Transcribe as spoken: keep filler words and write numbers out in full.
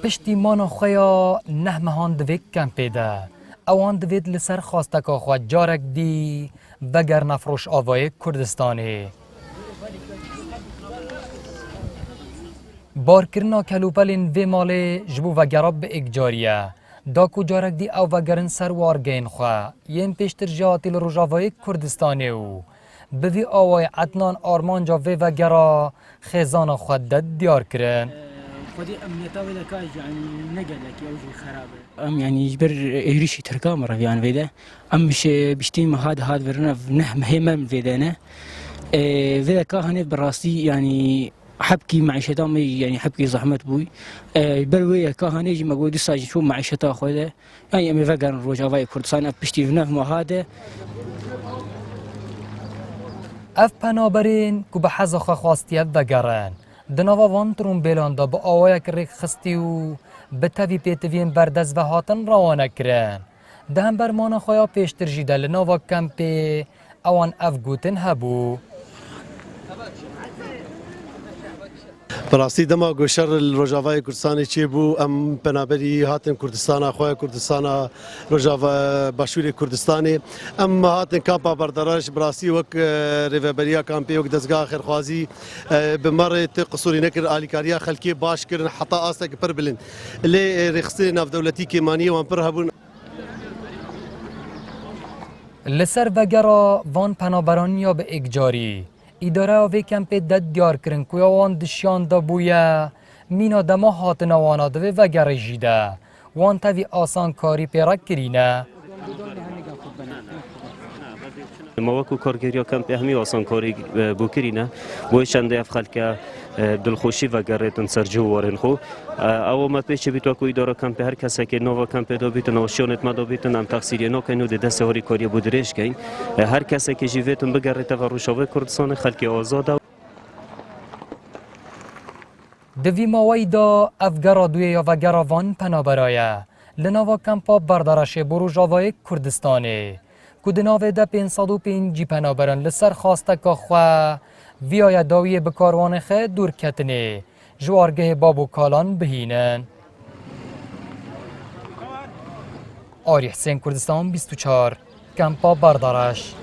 Piştî mana xwe ya neh mehan di vê kempê de, ewan divêt li ser xwasteka xwe carek dî vegerine Rojavayê Kurdistanê. Barkirina kelûpelên vê malê ji bo vegera bi êkcarî ye. Da ku carek dî ew vegerin ser wargehên xwe yên pêştir jî hatî li Rojavayê Kurdistanê û bi vî awayî Ednan armanca vê vegera xêzana xwe de diyar kirin. Xwedî emniyeta wê de ka, yanî ne gelekî ew jî xerab e. Em, yanî, ji ber êrişî Tirkan meriv, yanî, vê de. Em ji piştî meha de hat verine, neh mehê me vê de ne. E, vê de ka hanê bi rastî, yanî, hebkî meîşeta me, yanî, hebkî zehmet bûy. E, ji ber wê ye ka hanê jî me got dîsa jî çû meîşeta xwe de. Yanî em ê vegerin Rojavayê Kurdistan, ev piştî neh meha de. Ev penaberên ku bi heza xwe xwastiye vegerin, di nava van trombêlan de bi awayek rêkxistî û bi tevî pêtiviyên berdest ve hatin rewane kirin. Di hember mana xwe ya pêştir jî de li nava kempê ewan ev gotin hebû. Bi rastî dema ku şer li Rojavayê Kurdistanê çêbû, em penaberî hatin Kurdistana xwe, Kurdistana Rojava, Başûrê Kurdistanê. Em hatin kampa Berdaraş, bi rastî wek, e, rêveberiya kampê, wek dezgeha xêrxwazî, e, bi me rê ti qisûrî nekir, alîkariya xelkê baş kirin, heta astek pir bilind. Lê, e, rêxistinên navdewletî kêmaniyê wan pir hebûn. Li ser vegera van penaberan ya bi êkcarî, îdareya vê kempê de diyar kirin ku ya wan di şiyan de bûye, mîna dema hatina wana di vê vegerê jî de wan tevî asankarî pê re kirîne. Ma wekî kargeriya kempê hemî asankarî, e, bû kirîne. Bo çendê ev xelke, e, dilxweşî vegerêtin ser cih û warên xwe. E, ew me pêşî bît wekî îdara kempê her kesekê nava kempê de bîtin, aşiyanêt me de bîtin, em texsîriyê nakin û dê destê harîkariyê bo dirêj keyn. E, her kesekê jî vêtin bigerête ve Rojavayê Kurdistanê, xelkê azad e. Di vî maweyî de ev gera duyê ya vegera van penabera ye. Li nava kampa Berdaraşê bo Rojavayê Kurdistanê, ku di navê de pênc sed û pêncî penaberan li ser xwasteka xwe viyaye dawiyê bikarwanê xwe dûr ketinê, ji wargehê bab û kalan bihînin. Arî Hisên, Kurdistan bîst û çar, Kampa Berdaraş.